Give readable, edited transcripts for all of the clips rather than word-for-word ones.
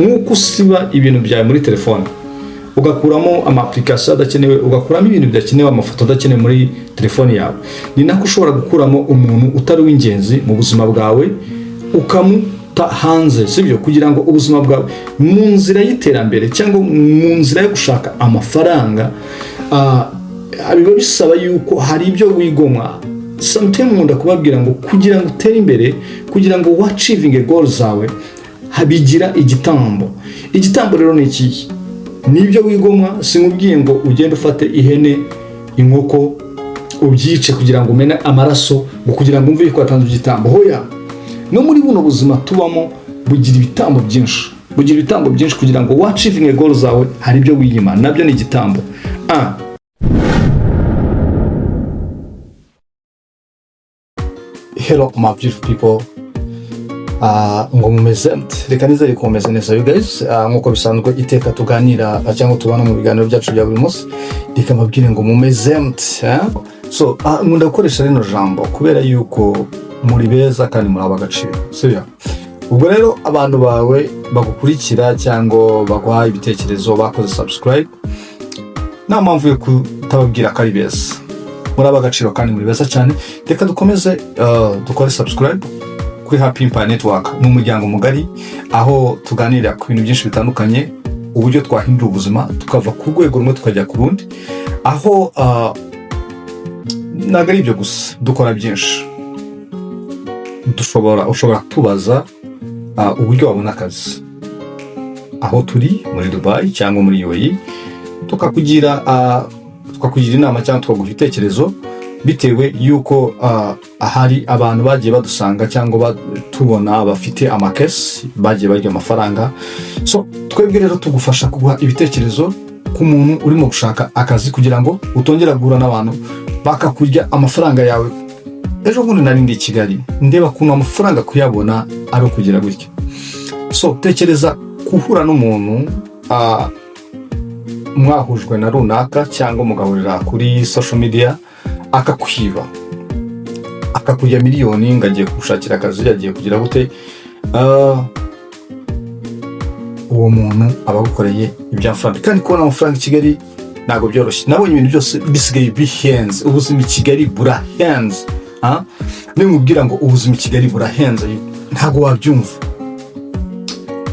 Nk'uko usiba ibintu byawe muri telefone, ugakuramo ama application adakenewe, ugakuramo ibintu bidakenewe, amafoto adakenewe muri telefone yawe, ni nako ushobora gukuramo umuntu utari uw'ingenzi mu buzima bwawe, ukamuta hanze, sibyo? Kugira ngo ubuzima bwawe mu nzira y'iterambere cyangwa mu nzira yo gushaka amafaranga, biba bisaba yuko hari ibyo wigomwa. Sometimes nkunda kubabwira ngo kugira ngo utere imbere, kugira ngo wachievinge goal zawe, habigira igitambo. Igitambo rero ni ikihe? Nibyo wigomwa. Sinkubwiye ngo ugende ufate ihene, inkoko, ubyice kugira ngo umene amaraso, ngo kugira ngo umve yuko watanze igitambo. Hoya, no muri buno buzima tubamo bugira ibitambo byinshi, bugira ibitambo byinshi. Kugira ngo wachievinge goal zawe, hari ibyo wiyima, nabyo ni igitambo. Hello my beautiful people. Ngo mumeze mute? Reka nizere ko mumeze neza, you guys. Nk'uko bisanzwe iteka tuganira cyangwa tubana mu biganiro byacu bya buri munsi, reka mbabwire ngo mumeze mute, eh? So nkunda gukoresha rino jambo kubera yuko muri beza kandi muri ab'agaciro, sibyo? Ubwo rero abantu bawe bagukurikira cyangwa baguha ibitekerezo, bakoze subscribe, nta mpamvu yo kutababwira ko ari beza. Muri ab'agaciro kandi muri beza cyane. Reka dukomeze dukore subscribe kuri Happy Empire Network. Ni umuryango mugari aho tuganira ku bintu byinshi bitandukanye, uburyo twahindura ubuzima, tukava ku rwego rumwe tukajya ku rundi. Aho ntabwo ari ibyo gusa, dukora byinshi. Ushobora kutubaza uburyo wabona akazi aho turi muri Dubai cyangwa muri UAE, tukakugira inama cyangwa tukaguha ibitekerezo, bitewe y'uko hari abantu bagiye badusanga cyangwa tubona bafite amakesi, bagiye barya amafaranga. So twebwe rero tugufasha kuguha ibitekerezo ku muntu urimo gushaka akazi, kugira ngo utongera guhura n'abantu bakakurya amafaranga yawe. Ejo bundi nari ndi i Kigali, ndeba ukuntu amafaranga kuyabona ari ukugira gutya. So tekereza guhura n'umuntu mwahujwe na runaka cyangwa mugahurira kuri social media, akakwiba, akakurya miliyoni ngo agiye kugushakira akazi, agiye kugira gute. Uwo muntu aba agukoreye iby'amafaranga, kandi kubona amafaranga i Kigali ntabwo byoroshye. Nabonye ibintu byose bisigaye bihenze. Ubuzima i Kigali burahenze. Nimubwira ngo ubuzima i Kigali burahenze, ntabwo wabyumva.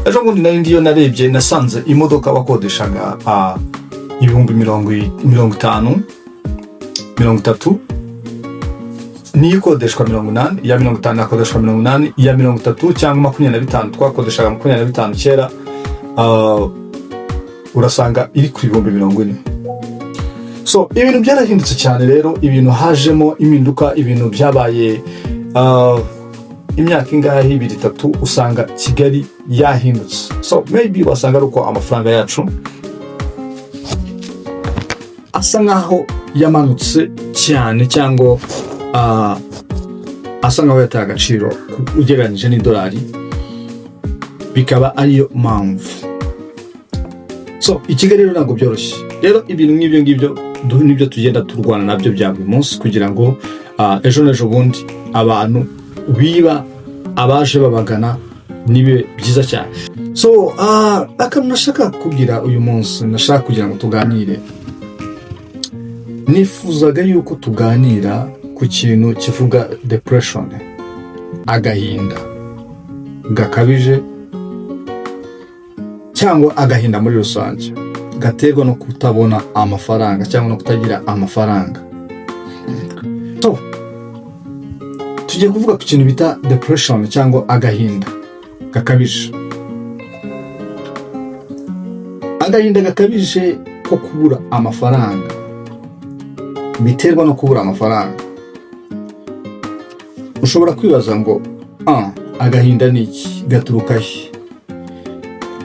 Ejo bundi nari ndiyo, narebye, nasanze imodoka wakodeshaga ibihumbi 50, 30, niyo ikodeshwa 80. Iya 50 yakodeshwa 80. Iya 30 cyangwa 25, twakodeshaga 25 kera, urasanga iri ku bihumbi 40. So ibintu byarahindutse cyane rero, ibintu hajemo impinduka, ibintu byabaye imyaka ingahe, ibiri, itatu, usanga Kigali yahindutse. So maybe wasanga ari uko amafaranga yacu asa nkaho yamanutse cyane, cyangwa asa nkaho yataye agaciro ugereranyije n'idolari, bikaba ariyo mpamvu. So i Kigali rero ntabwo byoroshye. Rero ibintu nk'ibyo ngibyo nibyo tugenda turwana nabyo bya buri munsi, kugira ngo ejo n'ejo bundi abantu biba abaje babagana nibe byiza cyane. So akantu nashaka kubwira uyu munsi, nashaka kugira ngo tuganire, nifuzaga yuko tuganira ku kintu kivuga depression, agahinda gakabije cyangwa agahinda muri rusange gaterwa no kutabona amafaranga cyangwa no kutagira amafaranga. So tugiye kuvuga ku kintu bita depression cyangwa agahinda gakabije, agahinda gakabije ko kubura amafaranga, biterwa no kubura amafaranga. Ushobora kwibaza ngo agahinda ni iki? Gaturuka he?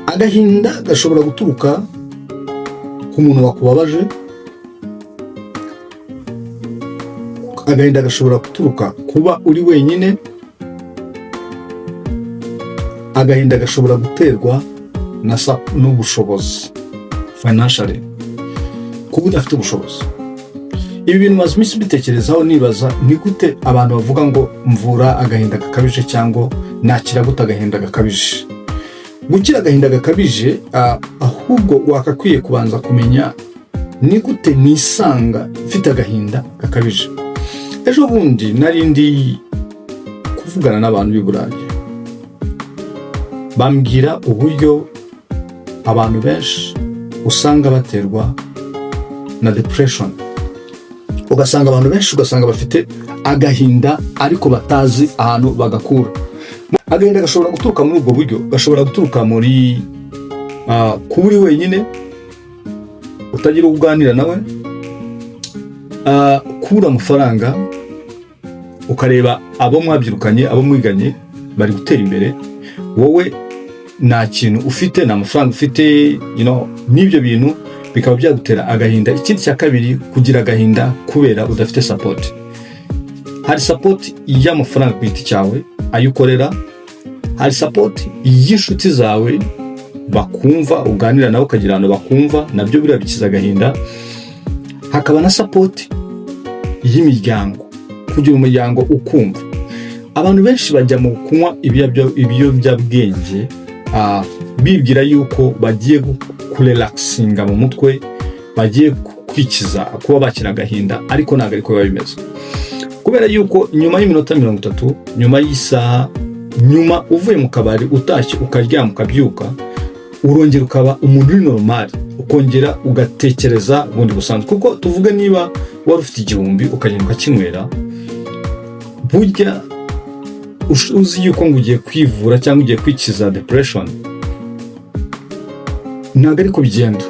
Agahinda gashobora guturuka ku muntu wakubabaje. Agahinda gashobora guturuka kuba uri wenyine. Agahinda gashobora guterwa n'ubushobozi, financially, kuba udafite ubushobozi. Ibi bintu maze iminsi mbitekerezaho, nibaza ni gute abantu bavuga ngo mvura agahinda gakabije, cyangwa nakira gute agahinda gakabije. Gukira agahinda gakabije, ahubwo wakakwiye kubanza kumenya ni gute nisanga mfite agahinda gakabije. Ejo bundi nari ndi kuvugana n'abantu b'i Burayi, bambwira uburyo abantu benshi usanga baterwa na depression, ugasanga abantu benshi ugasanga bafite agahinda ariko batazi ahantu bagakura. Agahinda gashobora guturuka muri ubwo buryo, gashobora guturuka muri kuba uri wenyine, utagira uwo uganira nawe, kubura amafaranga, ukareba abo mwabyirukanye, abo mwiganye bari gutera imbere, wowe nta kintu ufite, nta mafaranga ufite, n'ibyo bintu bikaba byagutera agahinda. Ikindi cya kabiri, kugira agahinda kubera udafite support. Hari support y'amafaranga ku giti cyawe ayo ukorera, hari support y'inshuti zawe bakumva, uganira nawe ukagira ahantu bakumva, nabyo buriya bikiza agahinda. Hakaba na support y'imiryango, kugira umuryango ukumva. Abantu benshi bajya mu kunywa ibiyobyabwenge bibwira yuko bagiye kurelaxinga mu mutwe, bagiye kwikiza, kuba bakira agahinda, ariko ntabwo ariko biba bimeze, kubera yuko nyuma y'iminota 30, nyuma y'isaha, nyuma uvuye mu kabari, utashye ukaryama, ukabyuka, urongera ukaba umuntu uri normal, ukongera ugatekereza bundi busanzwe. Kuko tuvuge niba wari ufite 1000 ukagenda ukakinywera, burya uzi yuko ngo ugiye kwivura cyangwa ugiye kwikiza depression, ntabwo ariko bigenda.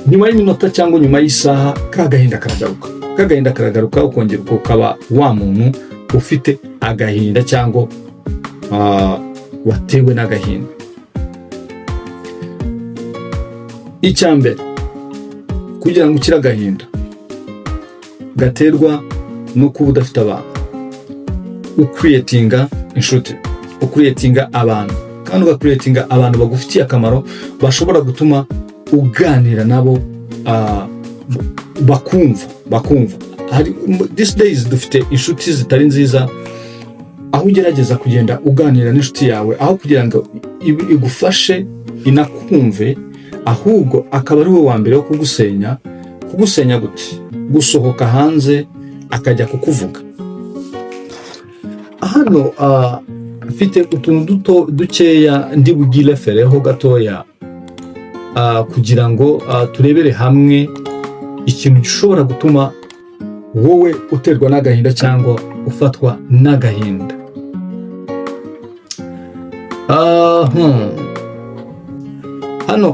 Nyuma y'iminota cyangwa nyuma y'isaha, ka gahinda karagaruka, ka gahinda karagaruka, ukongera ukaba wa muntu ufite agahinda cyangwa watewe n'agahinda. Icya mbere, kugira ngo ukire agahinda gaterwa no kuba udafite abantu, ucreatinga inshuti, ucreatinga abantu, kandi ugacreatinga abantu bagufitiye akamaro, bashobora gutuma uganira nabo, bakumva. Hari these days dufite inshuti zitari nziza, aho ugerageza kugenda uganira n'inshuti yawe, aho kugira ngo igufashe inakumve, ahubwo akaba ari we wa mbere wo kugusenya. Kugusenya gute? Gusohoka hanze akajya kukuvuga. Hano mfite utuntu duto dukeya ndi bugirefereho gatoya, kugira ngo turebere hamwe ikintu gishobora gutuma wowe uterwa n'agahinda cyangwa ufatwa n'agahinda. Hano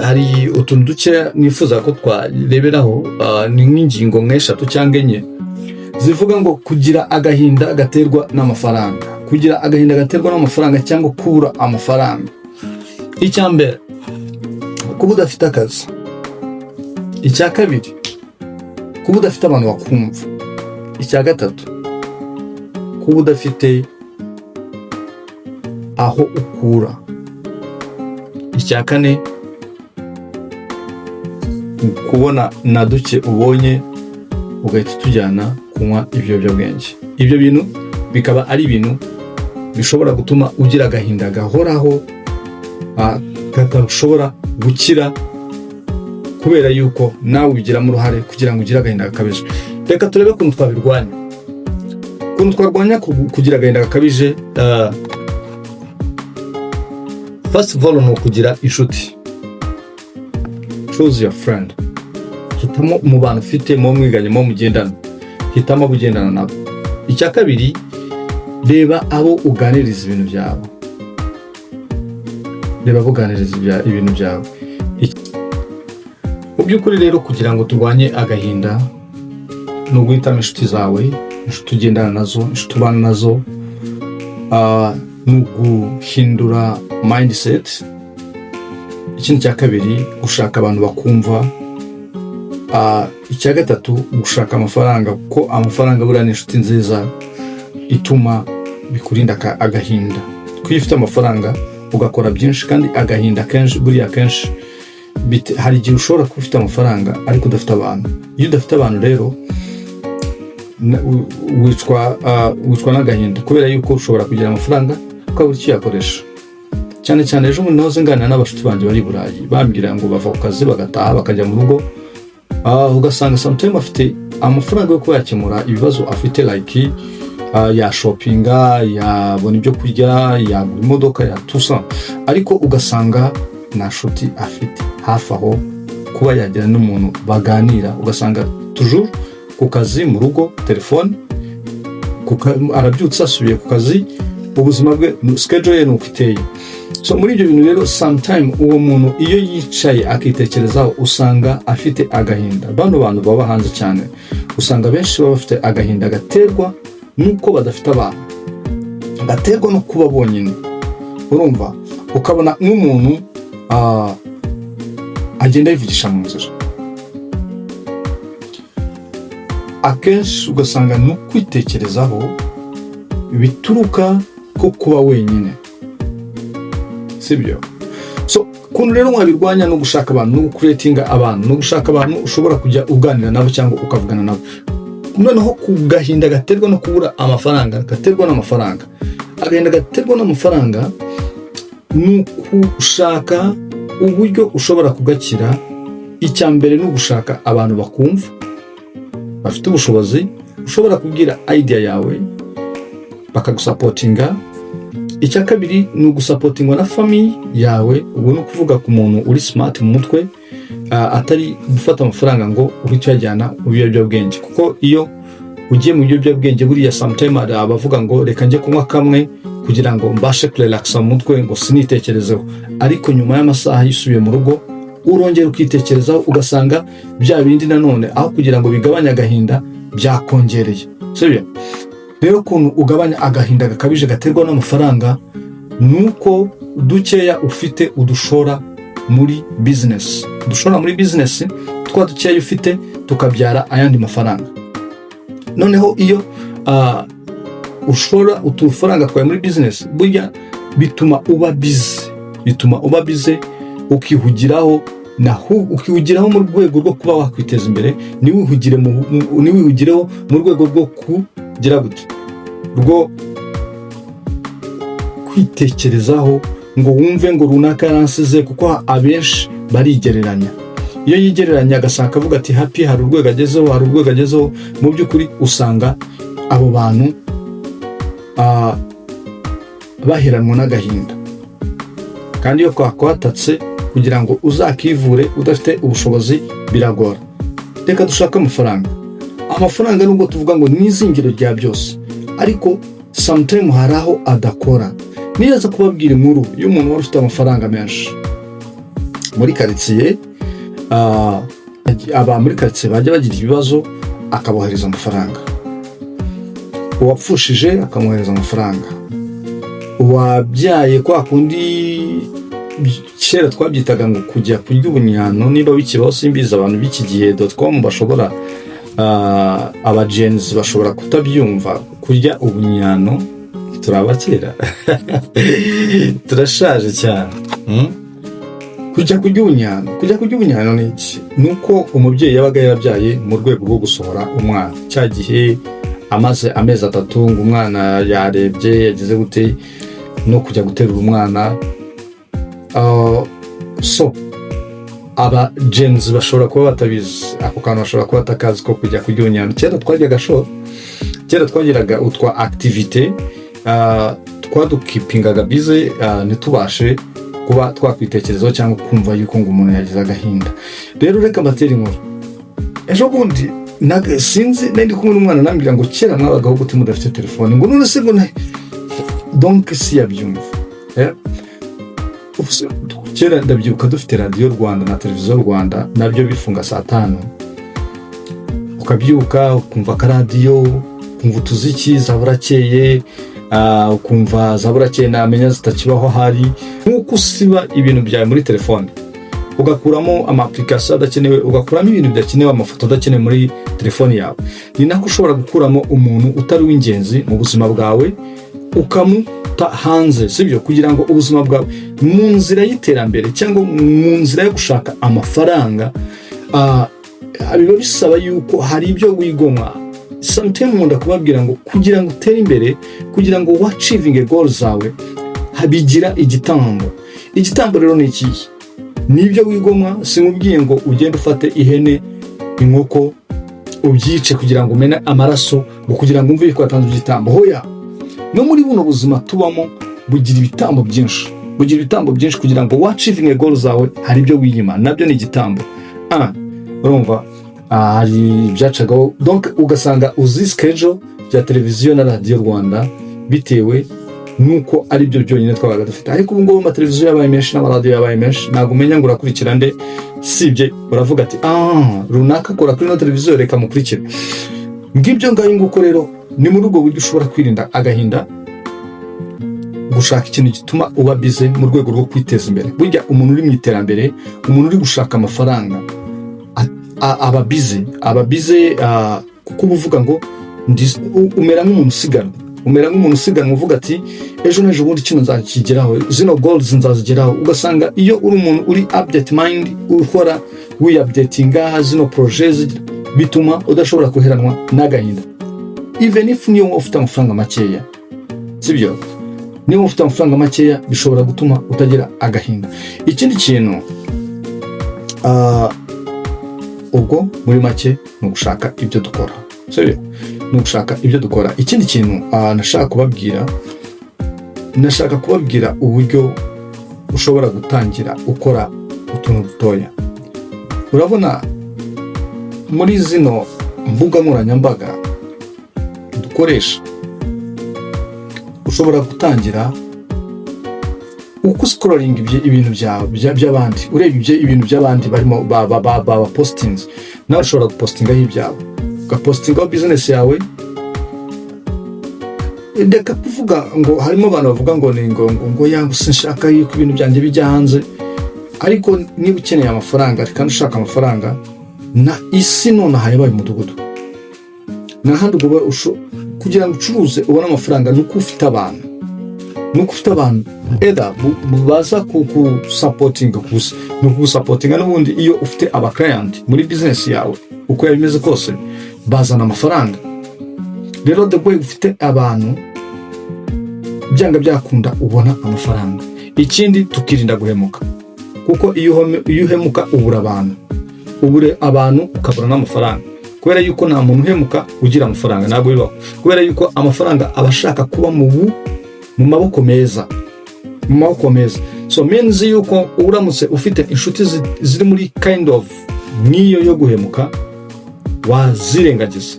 hari utuntu duke nifuza ko twareberaho, ni nk'ingingo nk'eshatu cyangwa enye zivuga ngo kugira agahinda gaterwa n'amafaranga, kugira agahinda gaterwa n'amafaranga cyangwa kubura amafaranga. Icya mbere, kuba udafite akazi. Icya kabiri, kuba udafite abantu bakumva. Icya gatatu, kuba udafite aho ukura. Icya kane, kubona na duke ubonye ugahita utujyana kunywa ibiyobyabwenge. Ibyo bintu bikaba ari ibintu bishobora gutuma ugira agahinda gahoraho, katashobora gukira, kubera yuko nawe ubigiramo uruhare kugira ngo ugire agahinda gakabije. Reka turebe ukuntu twabirwanya, ukuntu twarwanya kugira agahinda gakabije. First of all, ni ukugira inshuti. Choose your friend. Hitamo mu bantu ufite, mu mwiganye, mu mugendana, hitamo abo ugendana nabo. Icya kabiri, reba abo uganiriza ibintu byawe, reba abo uganiriza ibintu byawe. Mu by'ukuri rero, kugira ngo turwanye agahinda ni uguhitamo inshuti zawe, inshuti ugendana nazo, inshuti ubana nazo, ni uguhindura mindset. Ikindi cya kabiri, gushaka abantu bakumva. Icya gatatu, gushaka amafaranga, kuko amafaranga buriya ni inshuti nziza ituma bikurinda agahinda. Kuko iyo ufite amafaranga ugakora byinshi, kandi agahinda kenshi buriya kenshi hari igihe ushobora kuba ufite amafaranga ariko udafite abantu. Iyo udafite abantu rero, wicwa n'agahinda, kubera yuko ushobora kugira amafaranga ukabura icyo uyakoresha, cyangwa Cyane cyane ejo bundi nahoze nganira n'abashuti banjye bari i Burayi, bambwira ngo bava ku kazi bagataha, bakajya mu rugo, ugasanga sometimes afite amafaranga yo kuba yakemura ibibazo afite, like yashopinga, yabona ibyo kurya, yagura imodoka, yatusa, ariko ugasanga nta nshuti afite hafi aho kuba yagira n'umuntu baganira. Ugasanga toujours ku kazi, mu rugo, telefone, arabyutse asubiye ku kazi. Ubuzima bwe, schedule ye ni uko iteye. So muri ibyo bintu rero, sometime uwo muntu iyo yicaye akitekerezaho, usanga afite agahinda. Bano bantu baba hanze cyane, usanga benshi baba bafite agahinda gaterwa n'uko badafite abantu, gaterwa no kuba bonyine. Urumva, ukabona nk'umuntu agenda yivugisha mu nzira akenshi, ugasanga ni ukwitekerezaho bituruka ko kuba wenyine, sibyo? So ukuntu rero wabirwanya no gushaka abantu, no gukuretinga abantu, no gushaka abantu ushobora kujya uganira nabo cyangwa ukavugana nabo. Noneho ku gahinda gaterwa no kubura amafaranga, gaterwa n'amafaranga, agahinda gaterwa n'amafaranga, ni ukushaka uburyo ushobora kugakira. Icya mbere ni ugushaka abantu bakumva, bafite ubushobozi, ushobora kubwira idea yawe bakagusapotinga. Icya kabiri ni ugusapotingwa na famille yawe. Ubwo ni ukuvuga ku muntu uri smart mu mutwe, atari gufata amafaranga ngo uhite uyajyana mu biyobyabwenge, kuko iyo ugiye mu biyobyabwenge buriya sometime hari abavuga ngo reka njye kunywa kamwe kugira ngo mbashe kurelaxa mu mutwe, ngo sinitekerezeho, ariko nyuma y'amasaha yisubiye mu rugo urongera ukitekerezaho, ugasanga bya bindi nanone aho kugira ngo bigabanye agahinda byakongereye, sibyo? Rero ukuntu ugabanya agahinda gakabije gaterwa n'amafaranga ni uko dukeya ufite udushora muri bizinesi, udushora muri bizinesi, twa dukeya ufite tukabyara ayandi mafaranga. Noneho iyo ushora utufaranga twawe muri bizinesi, burya bituma uba busy, bituma uba busy, ukihugiraho, naho ukihugiraho mu rwego rwo kuba wakwiteza imbere, ntiwihugireho mu rwego rwo kugira gute, rwo kwitekerezaho ngo wumve ngo runaka yaransize, kuko abenshi barigereranya. Iyo yigereranya agasanga akavuga ati happy hari urwego agezeho, hari urwego agezeho, mu by'ukuri usanga abo bantu baheranwa n'agahinda. Kandi iyo kwakwatatse, kugira ngo uzakivure udafite ubushobozi biragora. Reka dushake amafaranga. Amafaranga, nubwo tuvuga ngo ni izingiro rya byose, ariko sometime hari aho adakora. Niyo kubabwira inkuru y'umuntu wari ufite amafaranga menshi muri karitsiye, aba muri karitsiye bajya bagira ibibazo akabohereza amafaranga, uwapfushije akamwohereza amafaranga, uwabyaye, kwa kundi kera twabyitaga ngo kujya kurya ubunyano, niba bikibaho simbizi, abantu b'iki gihe .com bashobora, abagenzi bashobora kutabyumva. Kurya ubunyano, turabakera, turashaje cyane. Kujya kurya ubunyano, kujya kurya ubunyano ni iki? Ni uko umubyeyi yabaga yarabyaye, mu rwego rwo gusohora umwana, cya gihe amaze amezi 3 ngo umwana yarebye, yagize gute, no kujya guterura umwana. So aba genzi bashobora kuba batabizi ako kantu, bashobora kuba batakazi ko kujya kurya ubunyano. Kera twaryaga sho, kera twagiraga utwa activité twadukipingaga busy, ntitubashe kuba twakwitekerezaho cyangwa kumva yuko ngo umuntu yagize agahinda. Rero reka mbatere inkuru. Ejo bundi sinzi, nari ndi kumwe n'umwana, nambwira ngo kera mwabagaho gute mudafite telefone? Ngo none se ngo donc si yabyumva. Eh? Kera ndabyibuka dufite Radiyo Rwanda na Televiziyo Rwanda, nabyo bifunga saa 5, ukabyuka ukumva akaradiyo, ukumva utuziki za burakeye, ukumva za burakeye, namenya zitakibaho ahari. Nk'uko usiba ibintu byawe muri telefone, ugakuramo ama application adakenewe, ugakuramo ibintu bidakenewe, amafoto adakenewe muri telefone yawe, ni nako ushobora gukuramo umuntu utari uw'ingenzi mu buzima bwawe, ukamuta hanze, sibyo? Kugira ngo ubuzima bwawe mu nzira y'iterambere cyangwa mu nzira yo gushaka amafaranga, biba bisaba yuko hari ibyo wigomwa. Sometimes nkunda kubabwira ngo kugira ngo utere imbere, kugira ngo wachievinge goal zawe, Bigira igitambo. Igitambo rero ni ikihe? Nibyo wigomwa. Sinkubwiye ngo ugende ufate ihene, inkoko, ubyice kugira ngo umene amaraso, ngo kugira ngo umve yuko watanze igitambo. Hoya, no muri buno buzima tubamo bugira ibitambo byinshi, bugira ibitambo byinshi. Kugira ngo wachievinge goal zawe, hari ibyo wiyima, nabyo ni igitambo. Urumva, hari ibyacagaho, donc ugasanga uzi schedule bya televiziyo na Radiyo Rwanda, bitewe nuko ari byo byonyine twabaga dufite. Ariko ubu ngubu amateleviziyo yabaye menshi n'amaradiyo yabaye menshi, ntabwo umenya ngo urakurikira nde. Sibye uravuga ati: "Ah, runaka akora kuri ino televiziyo, reka mukurikire." Ngibyo ngayo nguko. Rero ni muri ubwo buryo ushobora kwirinda agahinda: gushaka ikintu gituma uba busy mu rwego rwo kwiteza imbere. Burya umuntu uri mu iterambere, umuntu uri gushaka amafaranga, aba busy, aba busy, kuko uba uvuga ngo umera nk'umuntu usiganwa, umera nk'umuntu usiganwa, uvuga ati: "Ejo n'ejo bundi kino nzakigeraho, zino goals nzazigeraho." Ugasanga iyo uri umuntu uri update mind, ukora wiupdatinga zino projets, bituma udashobora guheranwa n'agahinda, even if niyo waba ufite amafaranga makeya. Sibyo? Niba ufite amafaranga makeya, bishobora gutuma utagira agahinda. Ikindi kintu, ubwo muri make ni ugushaka ibyo dukora. Sibyo? Ni ugushaka ibyo dukora. Ikindi kintu nashaka kubabwira uburyo ushobora gutangira ukora utuntu dutoya. Urabona muri zino mbuga nkoranyambaga dukoresha, ushobora gutangira uko uscrollinga ibintu byawe by'abandi, ureba ibintu by'abandi barimo bapostinze, nawe ushobora gupostingaho ibyawe, ugapostingaho business yawe. Reka kuvuga ngo harimo abantu bavuga ngo ni ngo yanga, sinshaka yuko ibintu byanjye bijya hanze. Ariko niba ukeneye amafaranga kandi ushaka amafaranga, na isi nonaha yabaye umudugudu, nta handi ugomba kugira ngo ucuruze ubone amafaranga, ni uko ufite abantu, ni uko ufite abantu eda baza kugusupportinga gusa. Ni ukugusupportinga n'ubundi. Iyo ufite abaclient muri business yawe, uko yaba imeze kose, bazana amafaranga. Rero the way ufite abantu, byanga byakunda ubona amafaranga. Ikindi, tukirinda guhemuka, kuko iyo uhemuka ubura abantu, ubure abantu ukabura n'amafaranga, kubera yuko nta muntu uhemuka ugira amafaranga, ntabwo bibaho, kubera yuko amafaranga aba ashaka kuba mu maboko meza, mu maboko meza. So means yuko uramutse ufite inshuti ziri muri kind of nk'iyo yo guhemuka, wazirengagiza.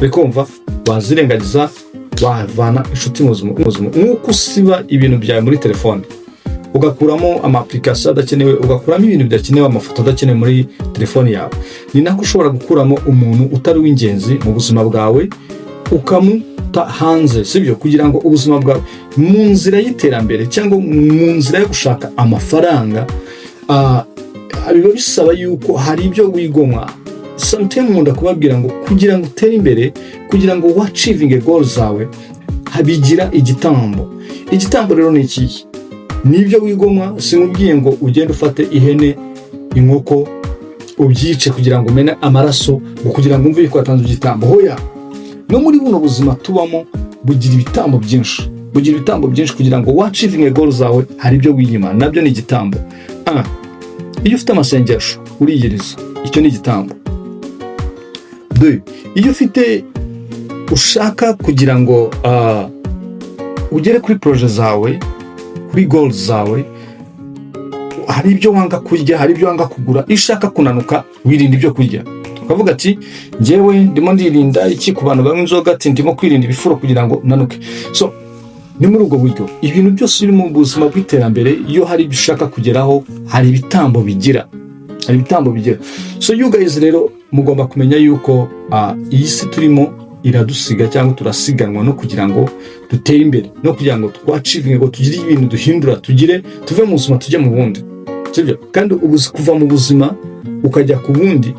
Uri kumva? Wazirengagiza, wavana inshuti mu buzima. Nk'uko usiba ibintu byawe muri telefone, ugakuramo ama application adakenewe, ugakuramo ibintu bidakenewe, amafoto adakenewe muri telefone yawe, ni nako ushobora gukuramo umuntu utari uw'ingenzi mu buzima bwawe, ukamuta hanze. Sibyo? Kugira ngo ubuzima bwawe mu nzira y'iterambere cyangwa mu nzira yo gushaka amafaranga, biba bisaba yuko hari ibyo wigomwa. Sometimes nkunda kubabwira ngo kugira ngo utere imbere, kugira ngo wachievinge goal zawe, bigira igitambo. Igitambo rero ni ikihe? Nibyo wigomwa. Sinkubwiye ngo ugende ufate ihene, inkoko, ubyice kugira ngo umene amaraso, ngo kugira ngo umve yuko watanze igitambo. Hoya, no muri buno buzima tubamo bugira ibitambo byinshi, bugira ibitambo byinshi. Kugira ngo wachievinge goal zawe, hari ibyo wiyima, nabyo ni igitambo. Iyo ufite amasengesho, uriyiriza, icyo ni igitambo. Deux, iyo ufite ushaka kugira ngo ugere kuri projets zawe, kuri goals zawe, hari ibyo wanga kurya, hari ibyo wanga kugura. Iyo ushaka kunanuka, wirinda ibyo kurya, ukavuga ati: "Njyewe ndimo ndirinda iki?" Ku bantu banywa inzoga, ati: "Ndimo kwirinda ibifuro kugira ngo nanuke." So ni muri ubwo buryo ibintu byose biri mu buzima bw'iterambere. Iyo hari ibyo ushaka kugeraho, hari ibitambo bigira, hari ibitambo bigira. So you guys rero mugomba kumenya yuko iyi si turimo iradusiga cyangwa turasiganwa no kugira ngo dutere imbere, no kugira ngo twachievinge, ngo tugire ibintu duhindura, tugire tuve mu buzima tujye mu bundi. Sibyo? Kandi kuva mu buzima ukajya ku bundi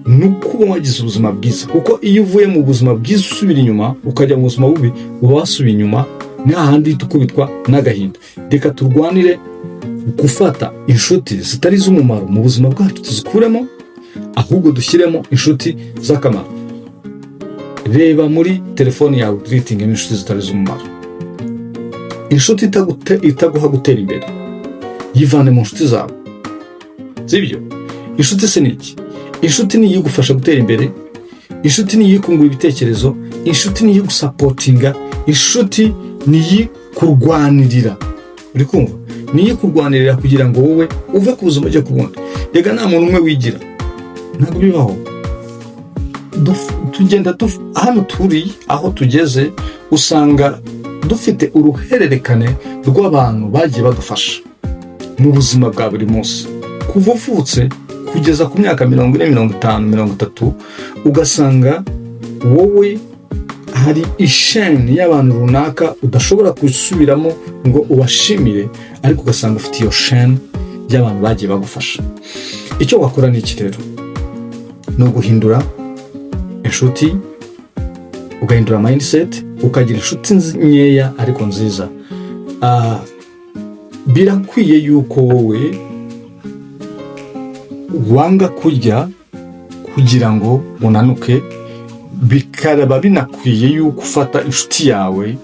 ni ukuba wagize ubuzima bwiza, kuko iyo uvuye mu buzima bwiza usubira inyuma ukajya mu buzima bubi, uba wasubiye inyuma, ni hahandi tukubitwa n'agahinda. Reka turwanire gufata inshuti zitari iz'umumaro mu buzima bwacu, tuzikuremo, ahubwo dushyiremo inshuti z'akamaro. Reba muri telefoni yawe, deletinge n'inshuti zitari iz'umumaro. Inshuti itaguha gutera imbere, yivane mu nshuti zawe, sibyo? Inshuti se ni iki? Inshuti ni iyigufasha gutera imbere, inshuti ni iyikungura ibitekerezo, inshuti ni iyigusupportinga, inshuti ni iyikurwanirira. Uri kumva? Ni iyikurwanirira kugira ngo wowe uve ku buzima ujye ku bundi. Rega nta muntu umwe wigira, ntabwo bibaho. Tugenda hano turi, aho tugeze, usanga dufite uruhererekane rw'abantu bagiye badufasha mu buzima bwa buri munsi, kuva uvutse kugeza ku myaka 40, 50, 30, ugasanga wowe hari isheni y'abantu runaka udashobora gusubiramo ngo ubashimire, ariko ugasanga ufite iyo sheni y'abantu bagiye bagufasha. Icyo wakora ni iki rero? Ni uguhindura inshuti, ugahindura mindset, ukagira inshuti nkeya ariko nziza. Birakwiye yuko wowe wanga kurya kugira ngo unanuke, bikaba binakwiye yuko ufata inshuti yawe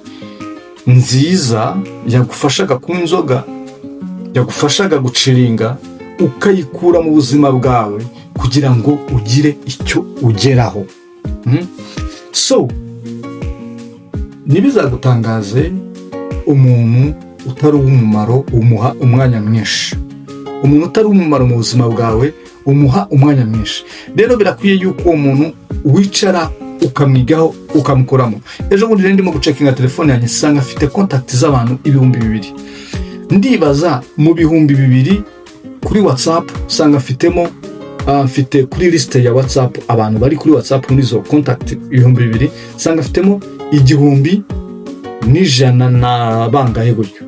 nziza yagufashaga kunywa inzoga, yagufashaga guchillinga, ukayikura mu buzima bwawe kugira ngo ugire icyo ugeraho. So ntibizagutangaze umuntu utari uw'umumaro umuha umwanya mwinshi. Umuntu utari uw'umumaro mu buzima bwawe umuha umwanya mwinshi. Rero birakwiye yuko uwo muntu wicara ukamwigaho, ukamukoramo. Ejo bundi rero ndimo gucheckinga telefone yanjye, nsanga afite contact z'abantu 2000. Ndibaza, mu 2000 kuri WhatsApp usanga mfitemo, mfite kuri liste ya WhatsApp, abantu bari kuri WhatsApp muri izo contact 2000, usanga mfitemo 1100 na bangahe gutyo.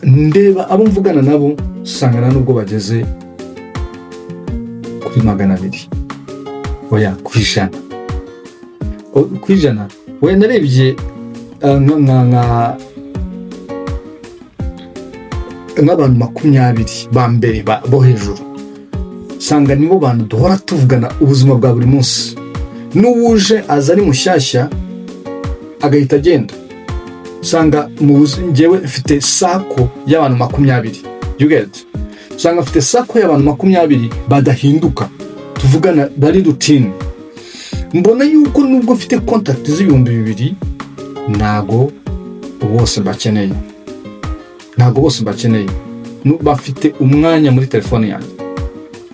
Ndeba abo mvugana nabo, usanga nta nubwo bageze kuri 200, oya, ku 100. Ku 100 we narebye, nk'abantu 20 ba mbere bo hejuru, usanga nibo bantu duhora tuvugana ubuzima bwa buri munsi. N'uwuje aza ari mushyashya agahita agenda. Usanga njyewe mfite circle y'abantu 20, you get? Usanga mfite circle y'abantu 20 badahinduka, tuvugana, bari routine. Mbona yuko nubwo mfite contact z'2000, ntago bose mbakeneye, ntago bose mbakeneye. Bafite umwanya muri telefone yanjye,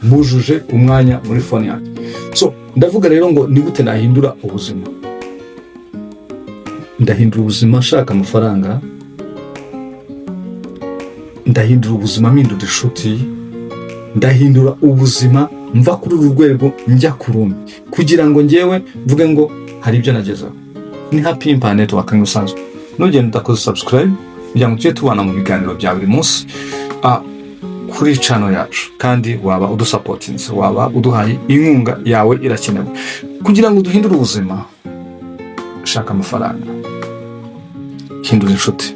bujuje umwanya muri phone yanjye. So ndavuga rero ngo ni gute nahindura ubuzima? Ndahindura ubuzima nshaka amafaranga, ndahindura ubuzima mpindura inshuti, ndahindura ubuzima mva kuri uru rwego njya ku rundi, kugira ngo ngewe mvuge ngo hari ibyo nagezeho. Ni Happy Empire Network nk'ibisanzwe. Nugenda udakoze subscribe kugira ngo tujye tubana mu biganiro bya buri munsi kuri channel yacu, kandi waba udusupportinze, waba uduhaye inkunga yawe, irakenewe kugira ngo duhindure ubuzima. Shaka amafaranga, hindura inshuti,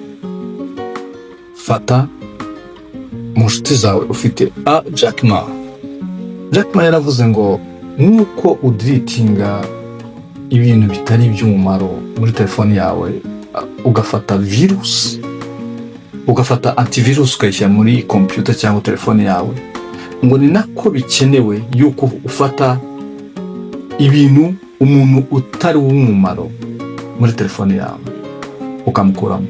fata mu nshuti zawe ufite. Jack Ma, Jack Ma yaravuze ngo nk'uko udeletinga ibintu bitari iby'umumaro muri telefoni yawe, ugafata virusi, ugafata antivirus ukayishyira muri computer cyangwa telefone yawe, ngo ni nako bikenewe yuko ufata ibintu, umuntu utari uw'umumaro muri telefone yawe, ukamukuramo.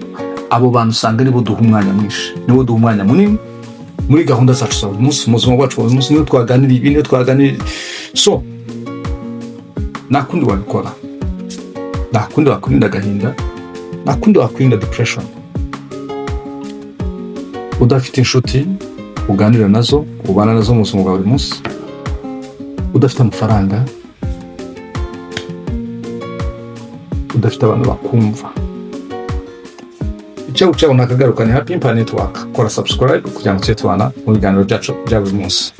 Abo bantu usanga nibo duha umwanya mwinshi, nibo duha umwanya munini muri gahunda zacu za buri munsi, mu buzima bwacu bwa buri munsi, niyo twaganiriye ibi, niyo twaganiriye. So nta kundi wabikora, nta kundi wakwirinda agahinda, nta kundi wakwirinda depression udafite inshuti uganira nazo, ubana nazo mu buzima bwa buri munsi, udafite amafaranga, udafite abantu bakumva. Icyo guca nakagaruka. Ni Happy Empire Network. Kora subscribe kugira ngo tujye tubana mu biganiro byacu bya buri munsi.